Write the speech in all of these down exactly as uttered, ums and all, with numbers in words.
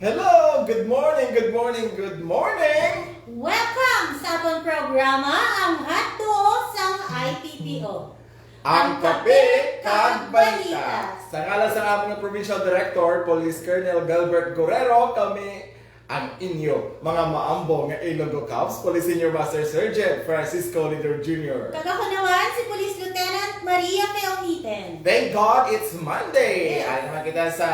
Hello! Good morning, good morning, good morning! Welcome sa aton programa, ang Hotdog sang I P P O. Ang Kape kag Balita. Sa ngalan sa amon nga Provincial Director, Police Colonel Gilbert Guerrero, kami ang inyo mga maambo nga Ilonggo Cops, Police Senior Master Sergeant Francisco Leader Junior. Kag ako naman, si Police Lieutenant Maria May Omiten. Thank God it's Monday! Yes. Ay naman kita sa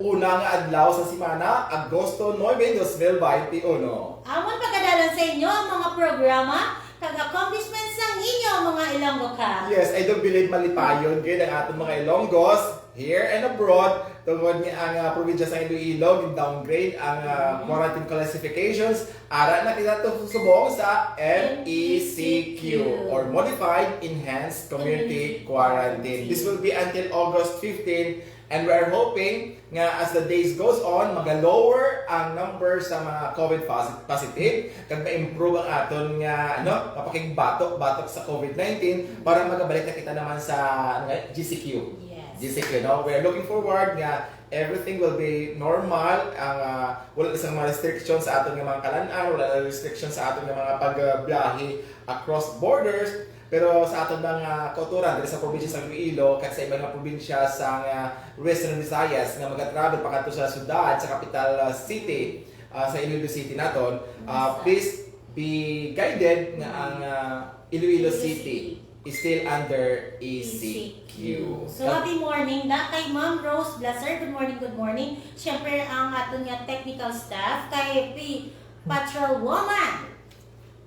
una nga adlaw sa simana, Agosto nuebe, dos mil baynte uno. Amon pagadalhon sa inyo ang mga programa kag accomplishments sang inyo mga Ilonggo Cops. Yes, I do believe malipayon gid ang aton mga Ilonggos here and abroad tungod nga ang, ah, probinsya sang Iloilo gin-downgrade ang, ah, Mhm. quarantine classifications. Ara na kita to subong sa M E C Q or Modified Enhanced Community Community Quarantine. Quarantine. This will be until August fifteen. And we are hoping nga as the days goes on, maga-lower ang number sa mga COVID posi-, positive, kag ma-improve ang aton nga, ano, mapakigbatok-batok sa COVID nineteen para magabalik na kita naman sa, ano nga, G C Q. Yes. G C Q, no? We are looking forward nga everything will be normal, ang, ah, wala na sa mga restrictions sa aton nga mga kalan-an, wala na restrictions sa aton nga mga pagbiyahe across borders. Pero sa aton mga kautoran diri sa probinsya sa Iloilo kag sa iban nga probinsya sa, ah, Western Visayas nga maga-travel pakadto sa syudad, sa kapital, ah, city, ah, sa Iloilo City naton, ah, Yes, sir. please be guided nga ang, ah, Iloilo Iloilo City City. is still under E C Q. So, happy morning da kay Ma'am Rose Blaser. Good morning, good morning. Siyempre, ang aton nga technical staff, kay P-, Patrol Woman.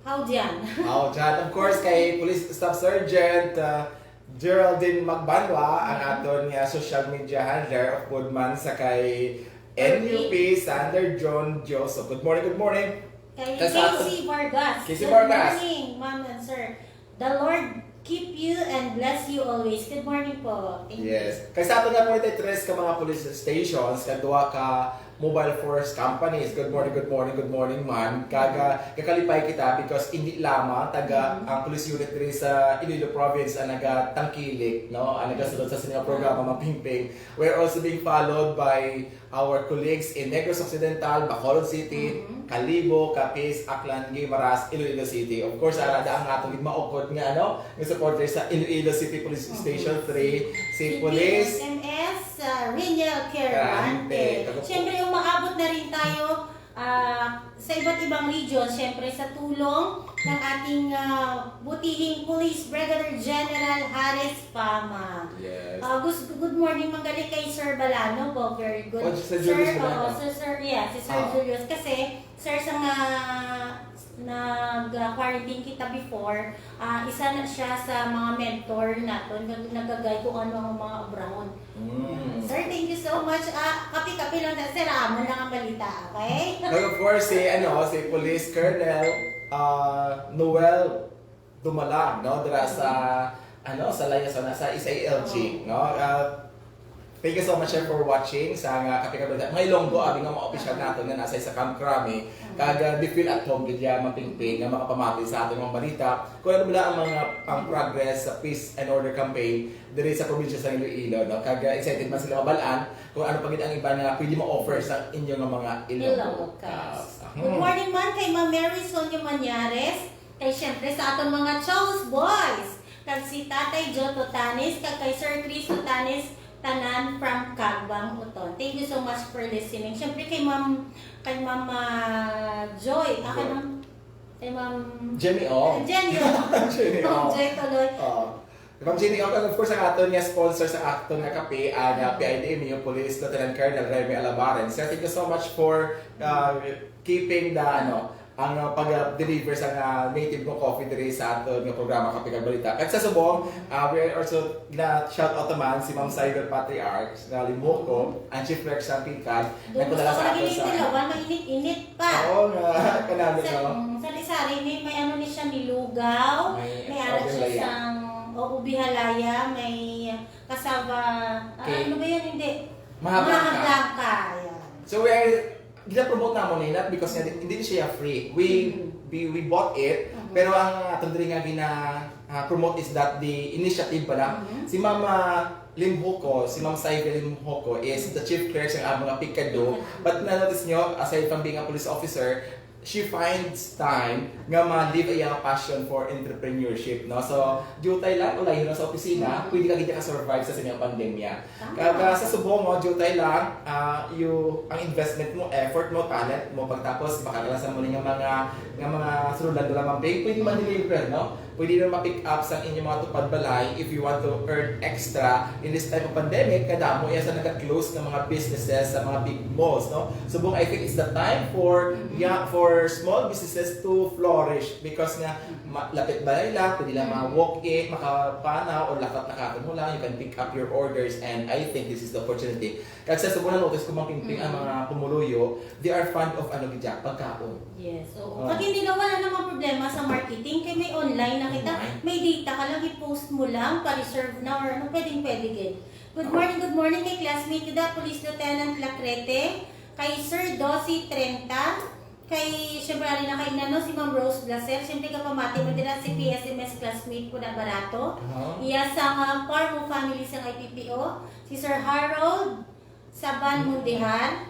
How dyan? How dyan? Of course, kay Police Staff Sergeant, uh, Geraldine Magbanwa, ang Mm-hmm. aton nga social media handler, of course man sa kay N U P, Sander John Joseph. Good morning, good morning. Kay Kay sa aton Casey Vargas. Casey Good Vargas. morning, ma'am and sir. The Lord keep you and bless you always. Good morning po. Thank you. Yes. Kay sa aton nga forty-three ka mga police stations, kag duha ka mobile force companies. Good morning, good morning, good morning, man. Kag, ah, kakalipay kita because hindi lamang taga Mm. ang police unit diri sa Iloilo Province ang nagatangkilik, no? Ang nagasulod sa sining programa, Ma'am Pingping. We're also being followed by our colleagues in Negros Occidental, Bacolod City, Mm-hmm. Kalibo, Capiz, Aklan, Guimaras, Iloilo City. Of course, ara da ang atong maukod nga, ano, nga supporter sa Iloilo City Police Mm-hmm. Station three, si Police M S, uh, Reniel Quirante. Quirante. Siyempre, umaabot na rin tayo, ah, sa iba't ibang region, siyempre, sa tulong ng ating, ah, butihing Police Brigadier General Harris Fama. Yes. Ah, gus-, good morning, manggaling kay Sir Balano po. Very good. Oh, Sir Julius Sir, Balano. Oo, Sir, Sir, yeah, si Sir Ah. Julius. Kasi, Sir, sa nga nag-quarantine kita before, ah, isa na siya sa mga mentor naton, nag-, nagagay kung ano ang mga obrahon. Mm. Sir, thank you so much. Ah, kape-kape lang na, sir. Amo lang ang balita, okay? But of course, si, ano, si Police Colonel, ah, Noel Dumalang, no? Dira sa, ano, sa Layason, sa S A L G, no? Ah, thank you so much, sir, for watching sa nga Kape kag Balita. Mga Ilonggo, abi nga mga opisyal naton nga nasa sa Camp Crame, kag, ah, they feel at home gid ya, Ma'am Pingping, nga makapamati sa aton mga balita. Kung ano ba ang mga, ang progress sa peace and order campaign diri sa probinsya sa Iloilo, no? Kag, ah, excited man sila mabal-an kung ano pa gid ang iba nga pwede ma-offer sa inyo nga mga Ilonggo. Ilonggo Cubs. Cubs. Good Hmm. morning man kay Ma'am Mary Sonia Mañares. Kay siyempre sa aton mga Cholos Boys, kag si Tatay Joe Totanes, kag kay Sir Chris Totanes, tanan from Caguas, Oton. Thank you so much for listening. Siyempre kay Ma'am, kay Ma'am, ah, Joy, ah, kay Joy. Ma'am, kay Ma'am Jenny O. Jenny O. Jenny O. Ma'am Joy Tuloy. Oo. Ma'am Jenny O, and of course, ang aton nga sponsor sa aton nga kape, ang, ah, P I D M U Police Lieutenant Colonel Remy Alabaren. Sir, thank you so much for, ah, keeping the, ano, ang, ah, pag-deliver sa, ah, native nga coffee diri sa aton nga programa, Kape kag Balita. Kag sa subong, ah, we are also gina-shout out naman si Ma'am Saibel Patriarch nga Limuco, ang chief clerk sa Pingkan, Doon nagpadala gusto ko sa lagi aton ning sa tilawan, mainit-init pa. Oo nga, kanami, Sa, no? mm, sari-sari, may, may ano ni siya, may lugaw, May may ano siya ubi halaya. sang, o, ubi halaya, may cassava, ah, Cake. ano ba yun? Hindi. Maha Maha blanca. blanca, yan. So, we are, gina-promote namon ni, not because nga, hindi siya free. We, Mm. we, we bought it, Mhm. pero ang atong diri nga gina-, ah, promote is that the initiative pala. Mhm. Si Mama Lim Hoco, si Ma'am Saive Lim Hoco is the chief clerk sa among mga PICADO. But na-notice nyo, aside from being a police officer, she finds time nga ma-live ang iyang passion for entrepreneurship, no? So, diutay lang, ulayon lang sa opisina, Mhm. pwede ka gid ka-survive sa sining pandemya. Tama. Kag, ah, sa subong mo, diutay lang, ah, you, ang investment mo, effort mo, talent mo, pagtapos, baka ka lang sa muli nga mga, nga mga sululan mo lamang, babe, pwede man-deliver, no? Pwede na ma-pick up sa inyong mga tupad balay if you want to earn extra in this time of pandemic, kadamo iya sa nag-close nga mga businesses sa mga big malls, no? Subong, I think it's the time for, yeah, for small businesses to flourish because nga ma-, lapit balay lang, pwede lang Mm. ma-walk in, makapanaw, or lakat-lakaton mo lang, you can pick up your orders, and I think this is the opportunity. Kag sa subong, na-notice ko, Ma'am Pingping, ang Mm. mga pumuluyo, they are fond of, ano, gid, pagkaon. Yes, oo. Oh. Pag hindi na, wala namang problema sa marketing, kay may online na kita, Online. may data ka lang, i-post mo lang, pa-reserve na, or ano, pwedeng-pwede gid. Good morning, good morning kay classmate ko da, Police Lieutenant Lacrete, kay Sir Dosi Trenta, kay, syempre, ari na kay Nano, si Ma'am Rose Blaser, syempre, kapamati mo dira, si P S M S classmate ko na barato. Aha. Iya sa, ah, Parmo family sa I P P O, si Sir Harold Saban Mundihan,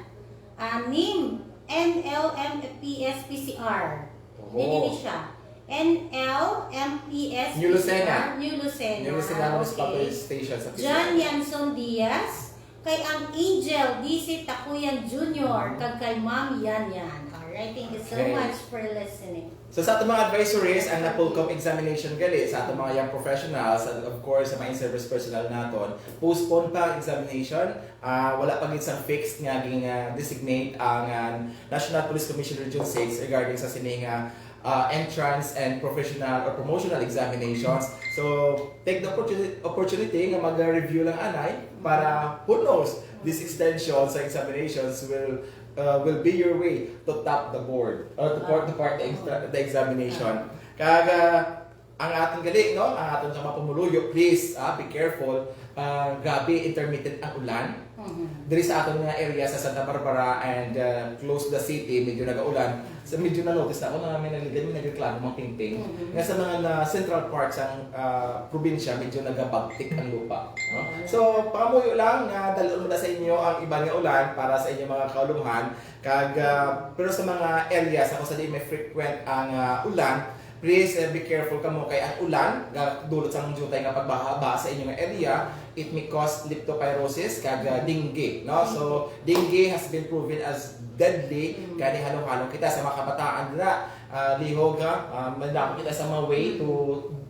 ah, name, N L M P S P C R. Oho. Dili ni siya. N L M P S P C R, New Lucena. New Lucena. New Lucena Ah, Municipal okay. Police Station sa P C R. John Yanson Diaz, kay ang Angel D C Takuyan Junior, kag kay Ma'am Yan Yan. Alright, thank you so Okay. much for listening. So, sa aton mga advisories, ang napulcom examination gali, sa aton mga young professionals, and of course, sa mga in-service personnel naton, postpone pa ang examination. Ah, wala pa gid sang fixed nga ging, ah, designate ang, ah, National Police Commission Region six regarding sa sini nga, ah, entrance and professional or promotional examinations. So, take the opportunity, opportunity nga mag-review lang anay para, who knows, this extension sa examinations will, ah, will be your way to top the board or to part, to part the, extra, the examination. Kag, ah, ang aton gali, no? Ang aton sa mga pumuluyo, please, ah, be careful. Ah, grabe, intermittent ang ulan. Mhm. Diri sa aton nga area sa Santa Barbara and, ah, close to the city, medyo nag-aulan. So, medyo na-notice na ako na may nagligad, may nagreklamo, Ma'am Pingping, Mhm. nga sa mga na central parts sang, ah, probinsya, medyo nagabagtik ang lupa, no? Mhm. So, pangamuyo lang nga dal-on mo na sa inyo ang iban nga ulan para sa inyong mga kaulumhan. Kag, ah, pero sa mga areas na kung sa di may frequent ang, ah, ulan, please, eh, be careful kamo kay ang ulan, ga-, dulot sang diutay nga pagbaha-baha sa inyo nga area, it may cause leptospirosis kag, ah, dengue, no? So, dengue has been proven as deadly, Mm. kani halong-halong kita sa mga kabataan na, ah, lihog, ha? Ah, madako kita sa mga way to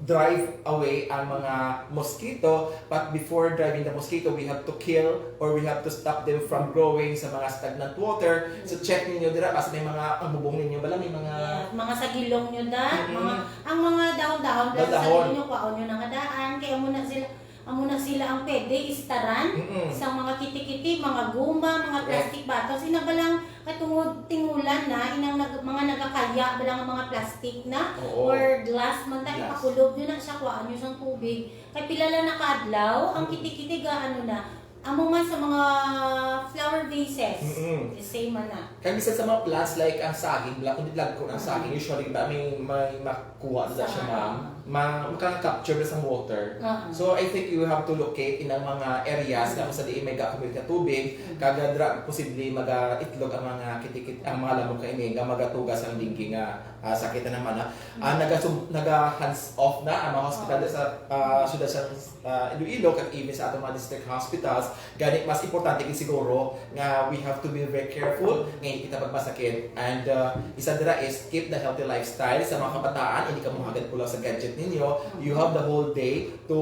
drive away ang mga mosquito, but before driving the mosquito, we have to kill or we have to stop them from growing sa mga stagnant water. So, check ninyo dira, basta may mga, ang bubong ninyo bala, may mga Yeah, mga sagilong nyo da, Mm-mm. mga, ang mga dahon-dahon, dahon sa Dahon-dahon. Ninyo, kwaon nyo na nga daan, kaya amo na sila, amo na sila ang pwede istaran Mm-mm. sa mga kitikiti, mga guma, mga Correct. plastic bottles. Ina ba lang, katungod tingulan na, inang nag-, mga nagakaya ba lang ang mga plastic na, Oo. or glass man ta, Glass. ipakulob nyo na siya, kwaon nyo sang tubig. Kay pila lang na ka adlaw, ang Mm. kitikiti ga, ano na, amo man sa mga flower vases. Mm-mm. The same man na. Kag bisan sa mga plants like ang saging, bala, kung di lagko ng saging, Mm. usually ba may, may makuha na siya, Sa ma'am? Ma-, maka-capture na sa water. Uh-huh. So, I think you have to locate in ang mga areas na Mm. kung sa diin may gakumit nga tubig, Mm. kag dira posible maga-itlog ang mga kitikit, ang mga lamok kaini nga magatugas ang dengue nga, ah, sakit na naman, ha? Ah, Mm. nagasum-, naga-hands off na ang mga hospital Oo. sa, ah, syudad sa, ah, Iloilo, kag even sa atong mga district hospitals. Gani, mas importante gid siguro nga we have to be very careful nga hindi kita magmasakit. And, ah, isa dira is keep the healthy lifestyle. Sa mga kabataan, hindi ka mohagad pulaw sa gadget ninyo. You have the whole day to,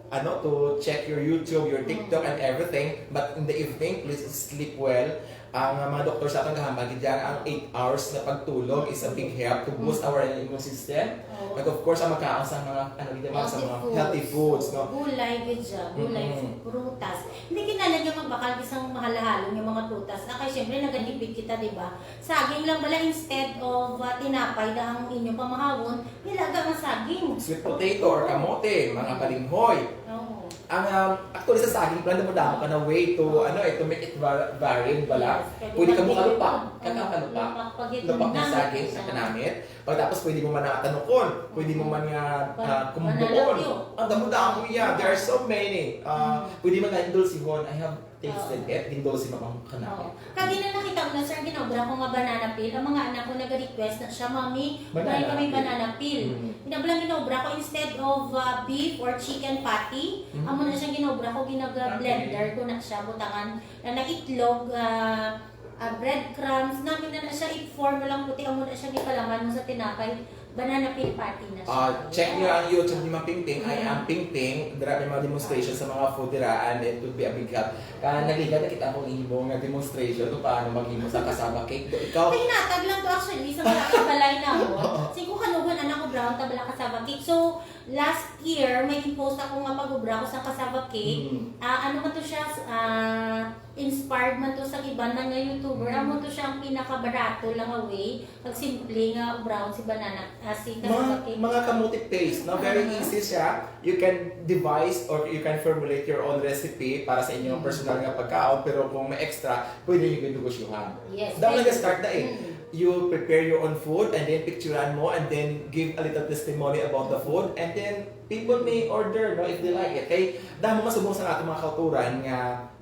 ano, to check your YouTube, your TikTok, and everything. But in the evening, please sleep well. Ang, ah, mga doktor sa atong gahambal gid, ang eight hours na pagtulog is a big help to boost Mm. our immune system. Oo. Kag of course, ang magkaon sa mga, ano, gid, mga sa Healthy mga healthy foods. Foods, no? Gulay gid siya, gulay, Mm-mm. prutas. Hindi kinahanglan nga magbakal isang mahal-halon nga mga prutas na kay syempre nagatipid kita, di ba? Saging lang bala instead of, ah, tinapay na ang inyo pamahawon, nilaga nga saging. Sweet potato or kamote, mga Mm. balinghoy. Oo. Ang, um, actually, sa saging pala, damo-damo ka na way to, ano, eh, to make it var-, varied bala. Yes, pwede Pwede ka mo maging kalupa. Ka, ka, kalupa. Lupak pag ito Lupak na na. Saging, sa kanamit. Pagkatapos, pwede mo man nga tanukon. Pwede mo man nga, ah, kumbuon. Banana cue. Ang damo-damo, yeah. There are so many. Ah, Mm. Pwede man nga indulsihon. I have tasted Oo. It. Indulsi man ang kanamit. Oo. Kag ina nakita mo na, sir, ginobra ko nga banana peel. Ang mga anak ko nag-request na siya, "Mami, Banana try kami peel. Banana peel." Mm. Ina lang ginobra ko instead of, uh, beef or chicken patty. Mm. Amo na siya ginobra ko, ginaga-blender Okay. ko na siya, butangan na na itlog, uh, uh, breadcrumbs, namin na na siya i-form lang puti, amo na siya gipalaman mo sa tinapay. Banana peel patty na siya. Ah, check niyo ang YouTube ni Ma'am Pingping. Ay, Mm. Ang Pingping, dira may mga demonstration sa mga food dira, and it would be a big help. Ah, nagligad na kita akong imo nga demonstration kung paano maghimo sa cassava cake. Do ikaw? Ay, hinatag lang to actually sa mga kabalay na mo. Sige ko kanugon, anak ko, brown tabla cassava cake. So, last year, may impost ako nga pag-obra ko sa cassava cake. Mm. Ah, ano man to siya? Ah, inspired man to sa iban man nga YouTuber. Mm. Amo to siya ang pinakabarato lang nga way. Pag simple nga brown si banana, ah, si Mga, cassava cake. Mga kamote paste, no? Very Mhm. Easy siya. You can devise or you can formulate your own recipe para sa inyong Mhm. Personal nga pagkaon, pero kung may extra, pwede niyo negosyohan. Yes, Daw pwede. Nag-start na eh. Mhm. You prepare your own food and then picturean mo and then give a little testimony about the food and then people may order, no, if they like it. Kay damo masubong sa ating mga kauturan nga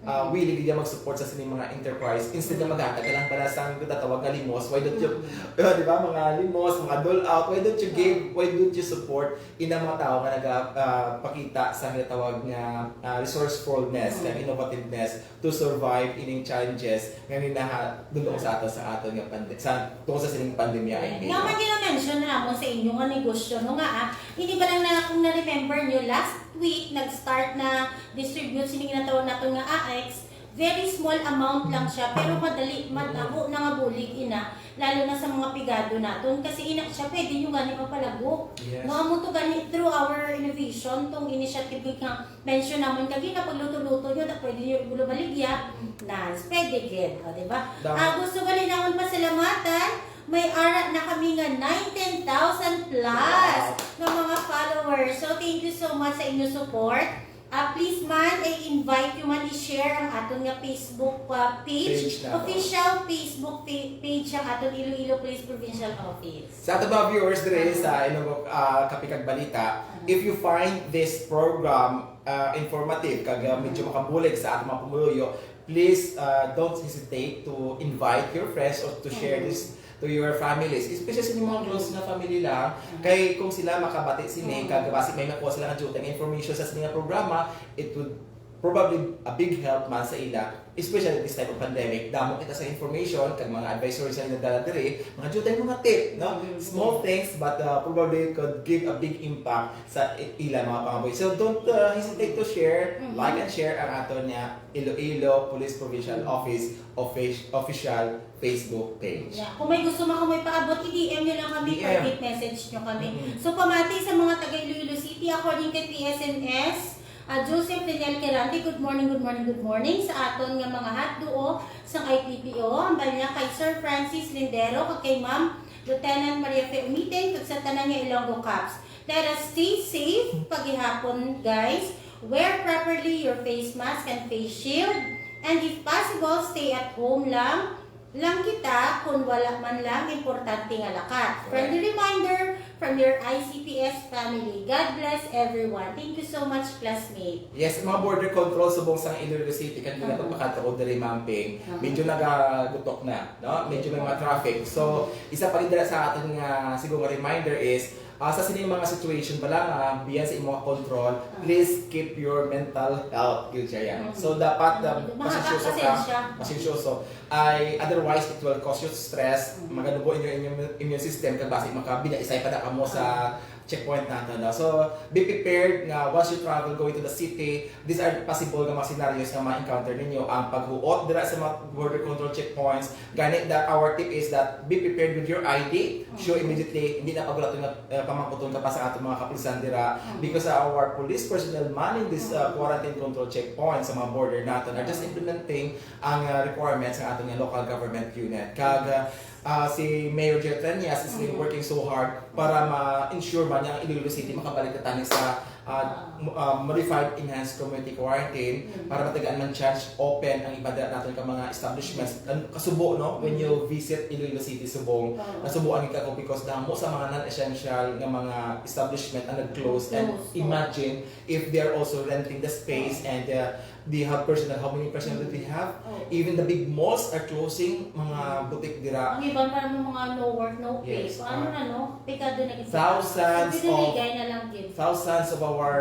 ah, Mm. Willing gid mag-support sa sining mga enterprise. Instead na Mm. maghatag ka lang pala sa ginatawag nga limos, why don't you, Mm. di ba, mga limos, mga dole out, why don't you give, Mm. why don't you support inang mga tao nga naga, ah, pakita sa ginatawag nga, ah, resourcefulness, Mm. kag innovativeness to survive ining challenges nga ginaha-, dulong sa ato, sa ato nga pande-, sa, tungod sa sining pandemya, I mean. Nga man gina-mention namon sa inyo nga negosyo, no, nga, ah, hindi ba lang na, kung na-remember nyo, last week, nag-start na distribute sini ginatawag naton nga A X, very small amount lang siya, pero madali, matago na nga bulig ina, lalo na sa mga pigado naton, kasi ina siya, pwede nyo gani mapalago. Yes. No, amo to gani through our innovation, tong initiative nga mention namon kagina, pagluto-luto nyo, ta pwede nyo ibulo baligya, nas, pwede gid, o, di ba? Dam- Ah, gusto gali namon pasalamatan, may ara na kami nga nineteen thousand plus Wow. nga mga followers. So, thank you so much sa inyo support. Ah, please man, i-invite nyo man, i-share ang aton nga Facebook, ah, page, Page na, official Facebook pa-, page ang aton Iloilo Police Provincial Office. Sa aton mga viewers diri Aha. Sa Ilonggo, ah, Kape kag Balita, Aha. If you find this program, ah, informative, kag, ah, medyo Aha. Makabulig sa aton mga pumuluyo, please, ah, don't hesitate to invite your friends or to share Aha. This to your families, especially sa inyong mga close nga family lang, Mm. kay kung sila makabati sini, Mm. kag basi may makuha sila nga diutay nga information sa sini nga programa, it would probably a big help man sa ila, especially this type of pandemic. Damo kita sa information, kag mga advisory sa nagdala diri, mga diutay mga tip, no? Mm. Small things, but, uh, probably could give a big impact sa i-, ila mga pangabuhi. So don't, uh, hesitate to share, Mm. Like and share ang aton nga Iloilo Police Provincial Mm. Office offic-, official Facebook page. Yeah. Kung may gusto man kamo ipaabot, i-D M nyo lang kami, D M. Private message nyo kami. Mm-hmm. So, pamati sa mga taga Iloilo City, according kay P S N S, ah, Joseph Daniel Quirante, good morning, good morning, good morning sa aton nga mga hotduo sang I P P O, ang bal niya kay Sir Francis Lindero, kag kay Ma'am Lieutenant Maria Fe Umiting, kag sa tanan nga Ilonggo Cops. Let us stay safe paghihapon, guys. Wear properly your face mask and face shield. And if possible, stay at home lang lang kita kung wala man lang importante nga lakat. Correct. Friendly reminder from your I C P S family. God bless everyone. Thank you so much, classmate. Yes, mga border control subong sa Iloilo City, kanina Mhm. pagpakadto ko diri, Ma'am Ping, Mhm. medyo nagagutok na, no? Medyo may mga traffic. So, isa pa gid dira sa aton nga siguro nga reminder is, ah, sa sini mga situation bala nga beyond sa imong control, Ah. please keep your mental health, gyud siya yan. Mhm. So, dapat, ah, Mhm. Mahaba, pasensyoso ka, pasensya. Pasensyoso. Ay, otherwise, it will cause you stress, Mhm. maganubo inyo, inyo immune system, kag basi makabinaisay pa na kamo sa Ah. checkpoint nato, no? So, be prepared nga once you travel going to the city, these are possible nga mga scenarios nga ma-encounter ninyo. Ang paghuot dira sa mga border control checkpoints, gani that our tip is that be prepared with your I D. Show Mhm. Immediately, hindi na pagulaton nga, eh, pamangkuton ka pa sa atong mga kapulisan dira Mhm. because our police personnel manning this, uh, Mhm. quarantine control checkpoint sa mga border naton are just Mhm. implementing ang, uh, requirements sa aton nga local government unit. Kag, uh, Ah, si Mayor Jer Treñas is really Mm. working so hard para ma-ensure man nga ang Iloilo City makabalik na tani sa, uh, mo- uh, modified enhanced community quarantine para matagaan man chance open ang iba naton ka mga establishments. Ang kasubo, no, when you visit Iloilo City, Subong, nasubuan kita ko because damo sa mga non-essential nga mga establishment ang nag-close. And imagine if they are also renting the space and uh, they have personnel, how many personnel do they have? Even the big malls are closing, mga butik dira. Ang iban para mo mga no work, no pay. Yes, So, ano ah. na, no? Pekado na gid. Thousands So, of- biniligay na lang gid. Thousands of our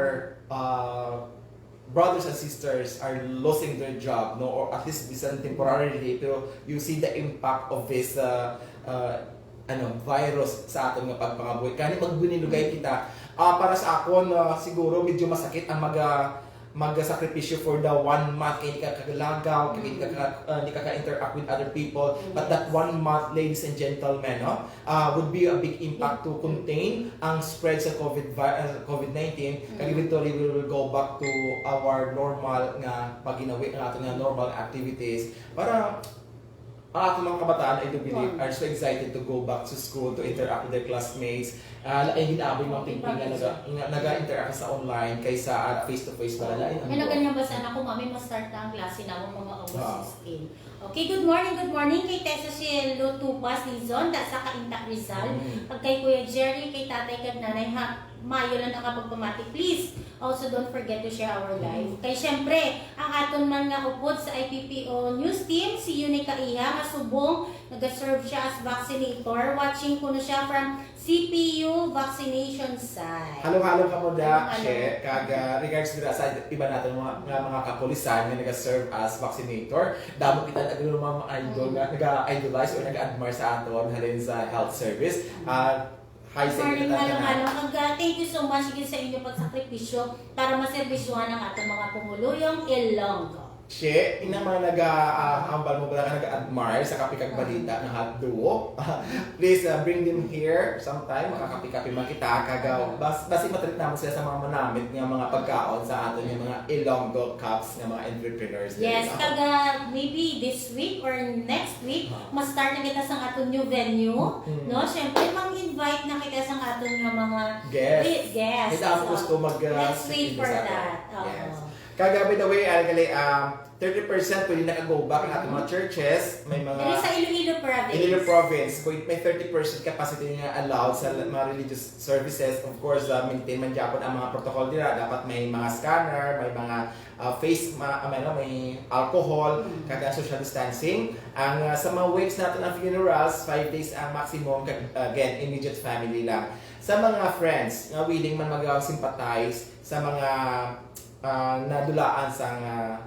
uh, brothers and sisters are losing their job, no, or at least bisan temporarily, pero you see the impact of this uh, uh, ano, virus sa aton nga pagpangabuhi. Kani magbininugay kita. Ah, para sa akon, ah, siguro medyo masakit ang maga magasakripisyo for the one month, kay di ka kakalagaw, kay di ka ka, ah, di ka ka-interact with other people. But that one month, ladies and gentlemen, no, ah, would be a big impact to contain ang spread sa COVID vi- ah, COVID nineteen. Kag eventually, we will go back to our normal nga paginawi, ang ato nga normal activities. Para ang ato mga kabataan, I do believe, are so excited to go back to school to interact with their classmates. Ah, lain gid ang mga pingping nga naga- nga naga-interact sa online kaysa at face-to-face, para lain ang May naganyan ba sana kung mami, ma-start na ang klase namon mga August Ah. sixteen? Okay, good morning, good morning kay Tessa Cielo Tupas Dizon, da sa Cainta, Rizal. Mm. Kag kay Kuya Jerry, kay Tatay kag Nanay, ha, mayo lang ang kapagpamati. Please, also don't forget to share our live. Mm. Kay syempre, ang aton man nga upod sa I P P O News Team, si Yuni Kaiha, nga subong, nag-serve siya as vaccinator. Watching kuno siya from C P U vaccination site. Halo-halo ka mo da, Halo-halo. She, kag, ah, regards dira sa iba natin mga, nga mga kapulisan nga nag-serve as vaccinator. Damo kita nag mga idol Mm. nga nag-idolize or nag-admire sa aton halin sa health service. Ah, hi sa Morning, inyo tanan. Halo-halo. Kag, ah, thank you so much gid sa inyo pagsakripisyo para maserbisyohan ang aton mga pumuluyong Ilonggo. She, ina mga naga, ah, hambal mo ba ka nag-admire sa Kape kag Balita nga hot duo? Please, ah, bring them here sometime. Makakape-kape man kita. Kag, ah, bas, basi matreat naman sila sa mga manamit nga mga pagkaon sa aton nga mga Ilonggo Cups nga mga entrepreneurs. Yes, There you go. Kag, ah, maybe this week or next week, Ah. ma-start na kita sa aton new venue, Mm. no? Syempre, mang-invite na kita sa aton nga mga Guests. Guests. Kita ang So, gusto mag, ah, let's wait for sa atin. That. Oo. Yes. Kag, ah, by the way, ah, gali, ah, thirty percent pwede naka-go back ang ating mga churches. May mga Diri sa Iloilo province. Iloilo province, pwede, may thirty percent capacity nga allowed sa mga religious services. Of course, ah, maintain man gyapon ang mga protocol nila. Dapat may mga scanner, may mga, ah, face ma-, ah, may, ano, may alcohol, Mm. kag ang social distancing. Ang, ah, sa mga wakes natin, ang funerals, five days ang maximum. Kag, again, immediate family lang. Sa mga friends nga willing man mag-sympathize sa mga, ah, nadulaan sang, ah,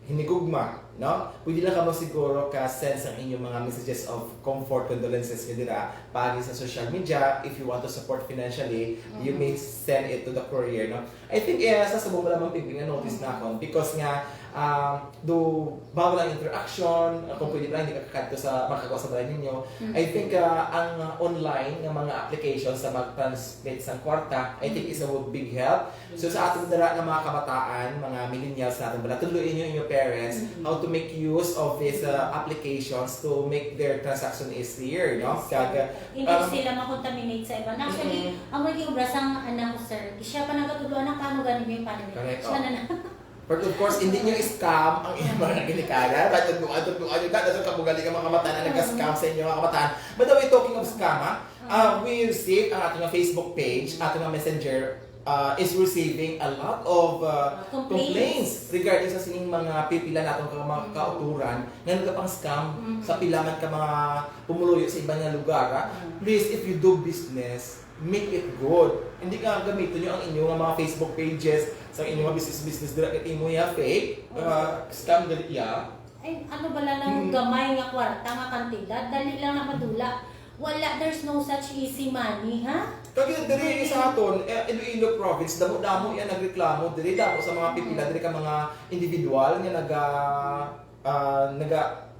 hinigugma, no? Pwede lang kamo siguro ka-send sang inyong mga messages of comfort, condolences nga dira, paagi sa social media. If you want to support financially, you may send it to the courier, no? I think, eh, sa subong mo lamang, Pingping, na-notice na ako. Because nga, ah, do, bawal ang interaction, ah, kung pwede pala, hindi ka kakadto sa, makakuha sa balay ninyo. I think, ah, ang, ah, online nga mga applications sa mag-transmit sa kwarta, I think is a big help. So, sa aton dira nga mga kabataan, mga millennials natin, bala, tudloin niyo inyong parents Mm. how to make use of these, uh, applications to make their transaction easier, no? Yes. Kag, Hindi um, sila makontaminate sa iban. Actually, Mm-mm. ang naging obra sang anak ko, sir, siya pa nagkatudlo, "Anak, paano gani mo yung paano?" Correct, Siya oh. na na. But of course, hindi niyo i-scam ang iyang mga ginikanan. But tudloan, tudloan niyo, dahil sa kabugali nga mga kabataan na Mm. nag-scam sa inyo, mga kabataan. By the way, talking of scam, ha? Uh, we received ang ating Facebook page, ating messenger, uh, is receiving a lot of, uh, Complaints. complaints regarding sa sining mga pipila natin ka mga Mm. kauturan nga nagapang-scam Mm. sa pila man ka mga pumuluyo sa iba nga lugar, ha? Mm. Please, if you do business, make it good. Hindi nga gamiton niyo ang inyo nga mga Facebook pages sa inyo nga business-business dira kay imo ya fake, uh, scam dali ya. Ay, ano bala lang Mm. gamay nga kwarta nga kantidad, dali lang na madula. Wala, there's no such easy money, ha? Kag yun, diri Ay. sa aton, eh, Iloilo province, damo-damo yan nagreklamo diri, damo sa mga pipila Mm. diri ka mga individual nga naga, ah, naga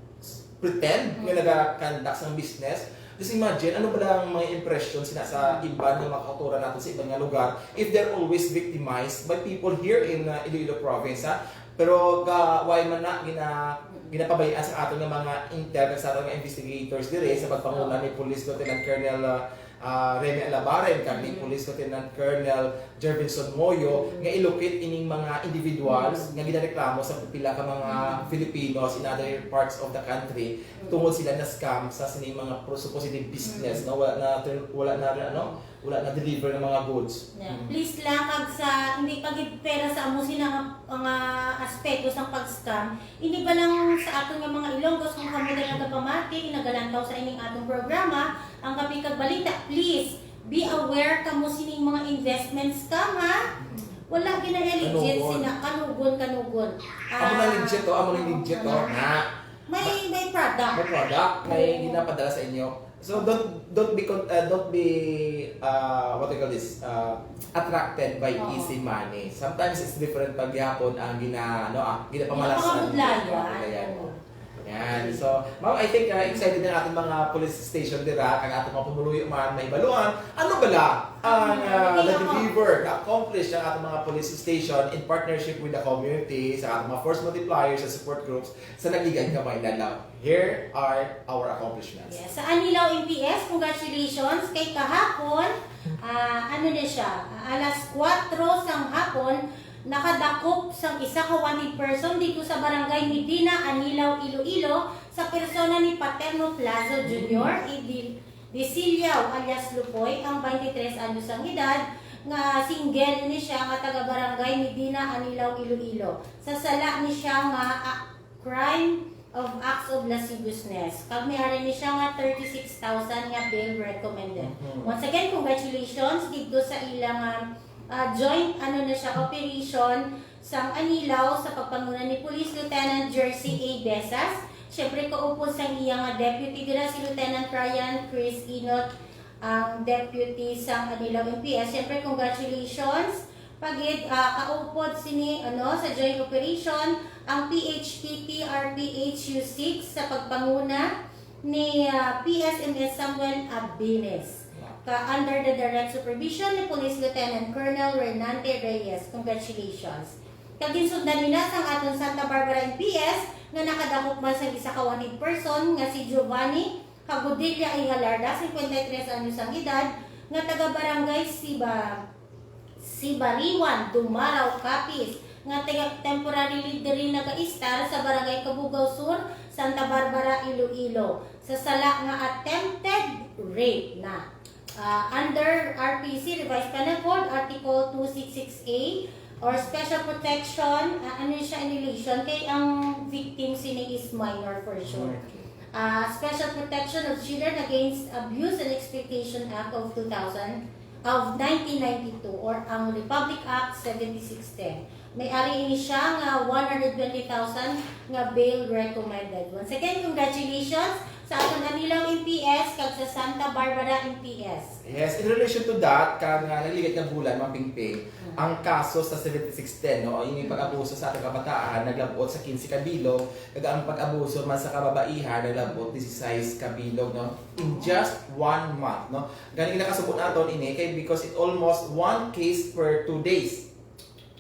pretend nga Mm. naga-conduct sang business. Just imagine, ano ba lang mga impression sina sa Mm. iban nga mga kauturan natin sa iban nga lugar if they're always victimized by people here in, uh, Iloilo province, ha? Pero ga-, why man na gina-, ginapabayaan sa aton nga mga intel, sa aton nga investigators diri sa pagpanguna ni Police Lieutenant Colonel, uh, ah, Remy Alabaren, kag ni Police Lieutenant Colonel Jervinson Moyo, nga i-locate ining mga individuals nga ginareklamo sa pipila ka mga Filipinos in other parts of the country tungod sila na-scam sa sining mga pro-, supposedly business, no? Wala na, wala na, ano, wala na-deliver ng mga goods. Yeah. Mm. Please lang, kag sa, hindi pa gid pera sa amo sina nga, nga aspeto sang pag-scam, hindi ba lang sa aton nga mga Ilonggos, kung kamo na nagapamati, nagalantaw sa ining atong programa, ang Kape kag Balita, please, be aware kamo sining mga investment scam, ha? Wala gina legit. Kanugon. Sina, kanugon, kanugon. Amo na legit to, amo na legit to. Oo. Na. May, may product. May product, may ginapadala sa inyo. So don't, don't be con-, uh, don't be, uh, what do you call this? Uh, attracted by easy money. Oo. Sometimes it's different pag gihapon ang gina-, ano, ah, ginapamalasan. Ginapamudlayan. Ginapamudlayan. Oo. Yan. So, ma'am, I think, uh, excited na ating mga police station dira, ang ating mga pumuluyo man, mahibaluan. Ano bala ang, uh, na-deliver, na-accomplish ng ating mga police station in partnership with the community, sa ating mga force multipliers, sa support groups, sa nagligad nga mga inadlaw? Here are our accomplishments. Yes. Sa Anilao M P S, congratulations. Kay kahapon, ah, ano na siya, ah, alas kuwatro sang hapon, nakadakop sang isa ka wanted person dito sa Barangay Medina, Anilao, Iloilo, sa persona ni Paterno Plazo Junior, Idil-, Disilyao alias Lupoy, ang twenty-tres anyos ang edad, nga single ni siya nga taga Barangay Medina, Anilao, Iloilo. Sa sala ni siya nga, ah, crime of acts of lasciviousness. Kag may ari ni siya nga thirty-six thousand nga bail recommended. Mhm. Once again, congratulations dito sa ilang, ah, ah, joint, ano na siya, operation sang Anilao sa pagpanguna ni Police Lieutenant Jersey A Besas. Siyempre, kaupod sang iya nga deputy dira si Lieutenant Ryan Chris Inot, ang deputy sang Anilao M P S. Siyempre, congratulations. Pagid, ah, kaupod sini, ano, sa joint operation, ang P H T T R P H U six sa pagpanguna ni, ah, P S M S Samuel Abines. Ka under the direct supervision ni Police Lieutenant Colonel Renante Reyes. Congratulations. Kag ginsundan nila sang aton Santa Barbara M P S nga nakadakop man sang isa ka wanted person nga si Giovanni Hagodilla Ihalarda, cincuenta y tres anyos ang edad, nga taga Barangay Siba-, Sibariwan, Dumaraw, Capiz, nga taga-, temporarily diri nagaistar sa Barangay Cabugao Sur, Santa Barbara, Iloilo, sa sala nga attempted rape na. Ah, under R P C, Revised Penal Code, Article two six six A, or special protection, ah, ano siya in relation kay ang victim sini is minor for sure. Okay. Ah, Special Protection of Children Against Abuse and Exploitation Act of two thousand, of nineteen ninety-two, or ang Republic Act seventy-six ten. May ari ini siya nga one hundred twenty thousand nga bail recommended. Once again, congratulations sa aton Anilao M P S kag sa Santa Barbara M P S. Yes, in relation to that, kang, ah, nagligad nga bulan, Ma'am Pingping, ang kaso sa seventy-six ten, no, yung pag-abuso sa atong kabataan, naglabot sa quince ka bilog, kag ang pag-abuso man sa kababaihan, naglabot disisais ka bilog, no, in just one month, no. Gani nakasubo naton ini kay because it almost one case per two days.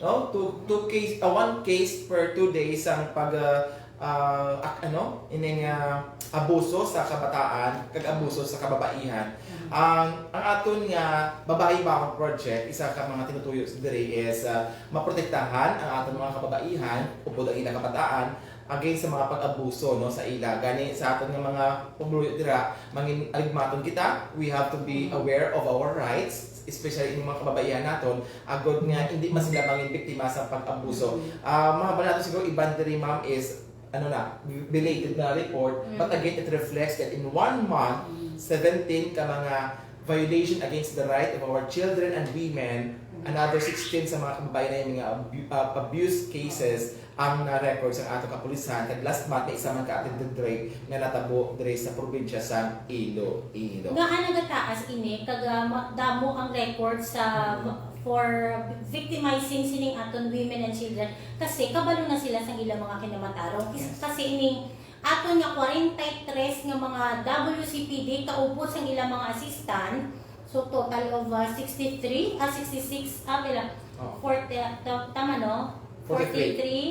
No? Two, two case, ah, one case per two days ang pag, ah, ah, ak-, ano, ining, ah, abuso sa kabataan kag abuso sa kababaihan. Mhm. Ang, ang aton nga Babayi Bangon Project, isa ka mga tinutuyo sa diri is, ah, maprotektahan ang aton mga kababaihan upod ang ilang kabataan against sa mga pag-abuso, no, sa ila. Gani sa aton nga mga pumuluyo dira, mangin-, aligmaton kita, we have to be aware of our rights, especially in mga kababaihan naton, agod nga hindi man sila mangin biktima sa pag-abuso. Mm. Ah, mahambal nato siguro iban diri, ma'am, is, ano na, belated na report, mm, but again, it reflects that in one month, mm, seventeen ka mga violation against the right of our children and women, mm, another sixteen sa mga kababayan na yung mga abu-, ah, abuse cases, ang na-record sa ato kapulisan, kag last month, may isa man ka attempted rape nga natabo diri sa probinsya sang Iloilo. Ngaa nagataas ini, kag, ah, ma-, damo ang record sa, mm, for victimizing sining aton women and children, kasi kabalo na sila sang ilang mga kinamatarong. Kis-, yes, kasi ining aton nga forty-three nga mga W C P D kaupod sang ilang mga assistant, so total of, ah, sixty-three, ah, sixty-six, ah, pila? Oh. Forty, ah, ta-, tama, no? Forty-three. Forty-three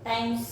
times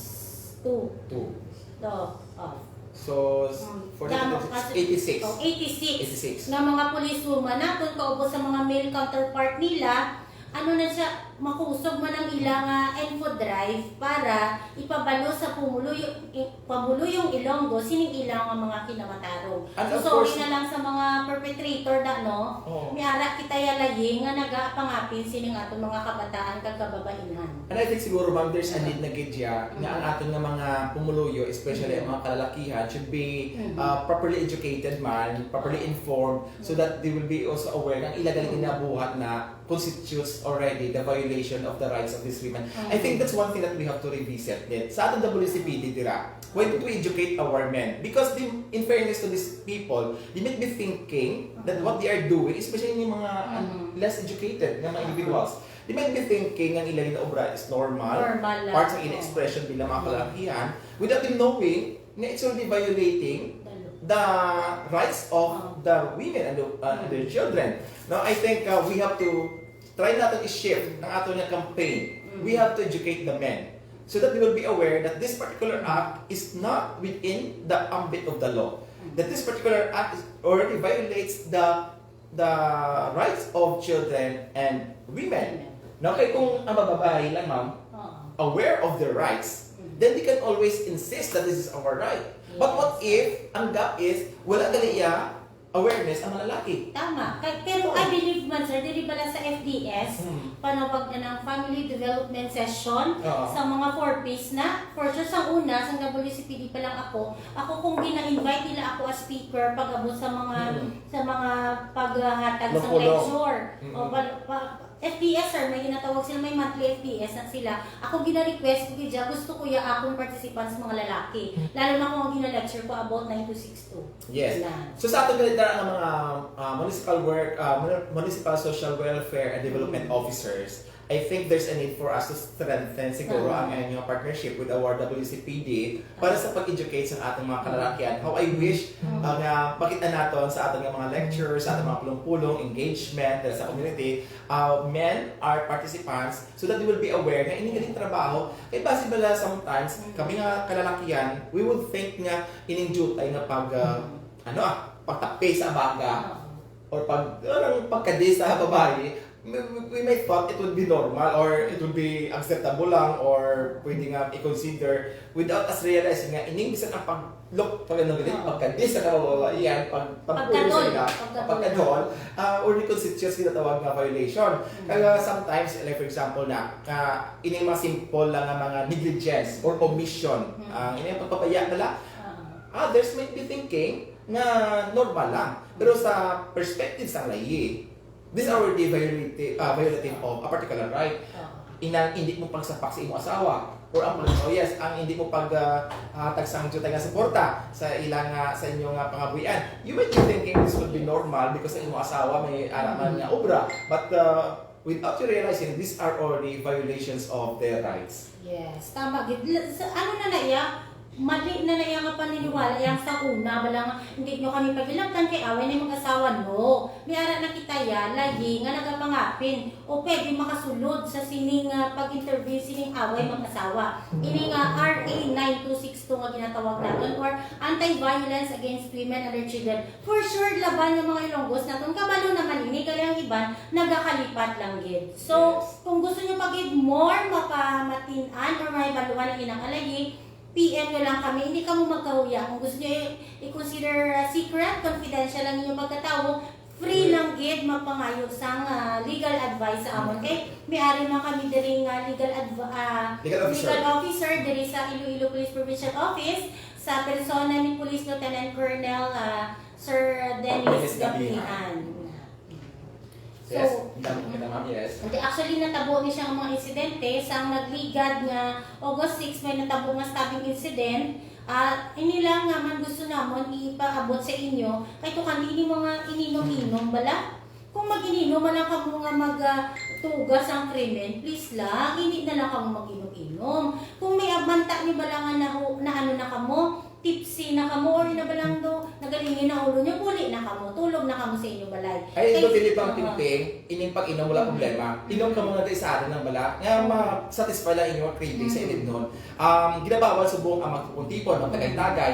two. Two. To, oh. So, Mm. for Damo the kasi- eighty-six. Oh, eighty-six. Eighty-six. Nga mga policewoman naton, kaupod sa mga male counterpart nila, ano na siya, makusog man ang ila nga info drive para ipabalo sa pumuluyo, i-, pamuluyong Ilonggo sining ila nga mga kinamatarong. And of So, sorry course- na lang sa mga perpetrator na, no? Oh. May ara kita yalayi nga nagapangapin sining aton mga kabataan kag kababaihan. And I think siguro, ma'am, there's a need na gid ya nga ang aton nga mga pumuluyo, especially ang mga kalalakihan, should be Mhm. uh, properly educated man, properly informed, so that they will be also aware nga ang ila gali ginabuhat na constitutes already the violation of the rights of these women. I think that's one thing that we have to revisit din. Sa aton W C P D dira, why don't we educate our men? Because they, in fairness to these people, they might be thinking that what they are doing, especially yung mga uh, Mhm. less educated nga mga individuals, they might be thinking nga ang ila ginaobra is normal, Normal lang. part sa ila expression bilang mga kalalakihan, without them knowing na it's already violating the rights of the women and the, uh, and their children. No, I think uh, we have to try natin i-shift ang ato nga campaign. We have to educate the men so that they will be aware that this particular act is not within the ambit of the law. That this particular act is already violates the the rights of children and women. No, kay kung ang mga babae lang, ma'am, Oo. aware of their rights, then they can always insist that this is our right. But what if ang gap is wala gali iya awareness ang mga lalaki? Tama. Kay, pero I believe man, sir, diri bala sa F D S, Hmm. panawag na ng family development session Oo. sa mga four Ps na. For sure, sa una, sa W C P D pa lang ako, ako kung gina-invite nila ako as speaker pag-abot sa mga Hmm. sa mga paghatag sa Pulong-pulong. lecture. Mm. O pa, pa, F D S, sir, may ginatawag sila, may monthly F D S na sila. Ako gina-request ko gid siya, gusto ko ya akong participants mga lalaki. Lalo na kung ang gina-lecture ko about nine two six two. Yes. Yan. So sa ato gali dira nga mga ah, municipal work, ah, mun- municipal social welfare and development Mm. officers, I think there's a need for us to strengthen siguro Tama. ang inyong partnership with our W C P D para sa pag-educate sa atong mga kalalakihan. How I wish Mm. ah, nga makita naton sa aton nga mga lectures, sa atong mga pulong-pulong, engagement dira sa community, ah, men are participants so that they will be aware nga ini galing trabaho. Kay basi bala sometimes, Mm. kami nga kalalakihan, we would think nga ining jutay nga pag, ah, ano ah, pagtapi sa abaga Oo. or pag, parang pagkadi sa babae, we, we, we may thought it would be normal or it would be acceptable lang or pwede nga i-consider without us realizing nga ining bisan ang pag-look, pag ano gali, Oo. pagkadi sa kababaihan, pag pagpuyo sa Pagkadol. ila, Pagkadol. pagkadol, ah, or conscious ginatawag nga violation. Mm. Kaya sometimes, like for example na, ka ining mga simple lang nga mga negligence or omission, Mm. ang ining pagpabaya na lang, Oo. others might be thinking nga normal lang. Pero sa perspective sa layi, this already violative, ah, violative of a particular right. Oo. Inang hindi mo pagsapak sa imong asawa or ang pag oh yes, ang hindi mo pag ah, ah, tagsang jutay nga suporta sa ilang ah, sa inyong ah, pangabuhian. You might be thinking this would be normal because sa imong asawa may ara man nga obra. But ah, without you realizing, these are already violations of their rights. Yes, tama gid. L- sa- Ano na na iya? Mali na na iya nga paniniwala yang sa una bala nga hindi nyo kami pagilabtan kay away na mag-asawa, no. May ara na kita ya, layi nga nagapangapin o pwede makasulod sa sining ah, pag-intervene sining away mag-asawa. Ini nga R A nine two six two nga ginatawag naton or Anti-Violence Against Women and Their Children. For sure, laban nga mga Ilonggos naton, kabalo naman ini, gali ang iban nagakalipat lang gid. So, Yes. kung gusto nyo pa gid more mapamatin-an or mahibaluan ang inang alayi, P M nyo lang kami, hindi kamo magkahuya. Kung gusto nyo i- i-consider uh, secret, confidential lang inyong pagkatawo, free Correct. lang gid magpangayo sang uh, legal advice sa amon. Kay may ari man kami diri nga legal adv- uh, Legal officer. Legal officer diri sa Iloilo Police Provincial Office sa persona ni Police Lieutenant Colonel uh, Sir Dennis Dennis Gabihan. Gabihan. Yes, So, ang dami kita, ma'am, yes. Hindi, actually, natabo ni siya ang mga insidente. Sang nagligad nga August six, may natabo nga stabbing incident. Ah, ini lang nga man gusto namon ipaabot sa inyo. Kay tukang ini mga ininom-inom bala. Kung mag-ininom man lang kamo nga mag ah, tugas ang krimen, please lang, hindi na lang kamo mag-inom-inom. Kung may abanta nyo bala nga nahu- na ano na kamo, tipsy na kamo, or na balang do, nagalingin na ulo nyo, buli na kamo, tulog na kamo sa inyo balay. Ay, ito, Kay- dili pang Oo. pimping, ining pag-inom wala Mm. problema. Inom ka muna tayo sa atin ng bala, nga Mm. ma-satisfy lang inyong craving sa Mm. init nun. Um, ginabawal subong ang magtipon-tipon, magtagay-tagay.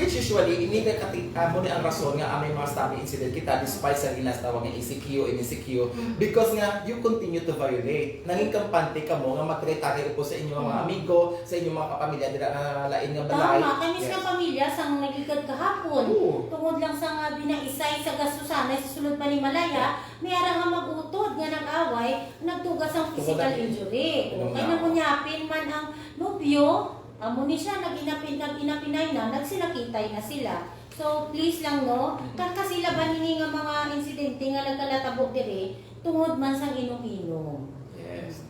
Which usually, ini nga kati-, ah, mo ni ang rason nga may mga stabbing incident kita despite sa ginatawag nga E C Q, M E C Q, because nga you continue to violate. Nanging kampante ka mo nga magtagay-tagay upod sa inyong mga amigo, sa inyong mga kapamilya dira nga lain nga balay. Tama, kami sa pamilya sang nagligad kahapon. Oo. Tungod lang sa nga binaisay sa gastusanay sa sulod pa ni Malaya, may ara nga mag-utod nga nag-away, nagtuga sang physical injury. Kay nangunyapin man ang nobyo, amo ni siya, nag-inapin, nag-inapinay na, nagsinakitay na sila. So, please lang, no? Ka-, kasi laban ini nga mga insidente nga nagkalatabo diri, tungod man sang inom-inom. Yes.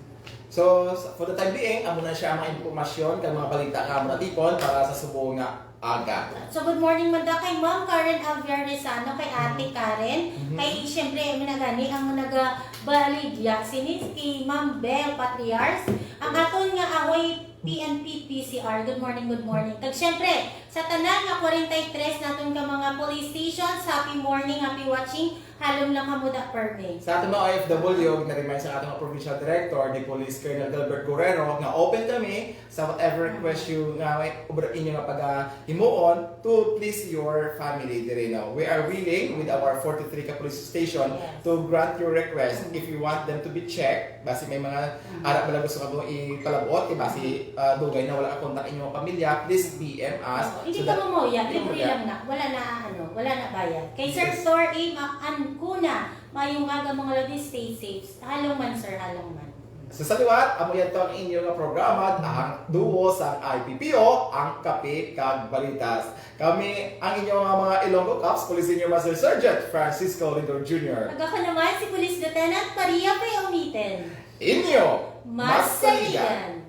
So, sa, for the time being, amo na siya ang mga impormasyon kag mga balita nga amo natipon para sa subong nga aga. So, good morning man daw kay Ma'am Karen Alviar Rezano, kay Ate Karen, kay, siyempre, amo na gani ang nagabaligya sini, kay Ma'am Bel Patriars, ang aton nga Ahoy P N P P C R. Good morning, good morning. Kag, siyempre, sa tanan nga forty-three naton ka mga police stations, happy morning, happy watching. Halong lang kamo da, permi. Sa aton mga O F W, na-remind sa aton nga provincial director, ni Police Colonel Gilbert Guerrero, nga open kami sa whatever request you nga may obra inyo nga pagahimuon to please your family diri, no? We are willing with our forty-three ka police station to grant your request if you want them to be checked. Basi may mga ara bala gusto ka mo ipalabot, eh, basi, ah, dugay na wala ka kontak inyong pamilya, please P M us. Oo, hindi ka mamuya, libre lang na. Wala na, ano, wala na bayad. Kay Sir Thor A. Ma-, Ancuna, mayong aga, mga lodi, stay safe. Halong man, sir, halong man. So, sa liwat, amo yan to ang inyo nga programa, ang duo sa I P P O, ang Kape kag Balitas. Kami ang inyo nga mga Ilonggo Cops, Police Senior Master Sergeant Francisco Lindor Junior. Kag ako naman si Police Lieutenant Maria P. Omiten. Inyo, mas saligan.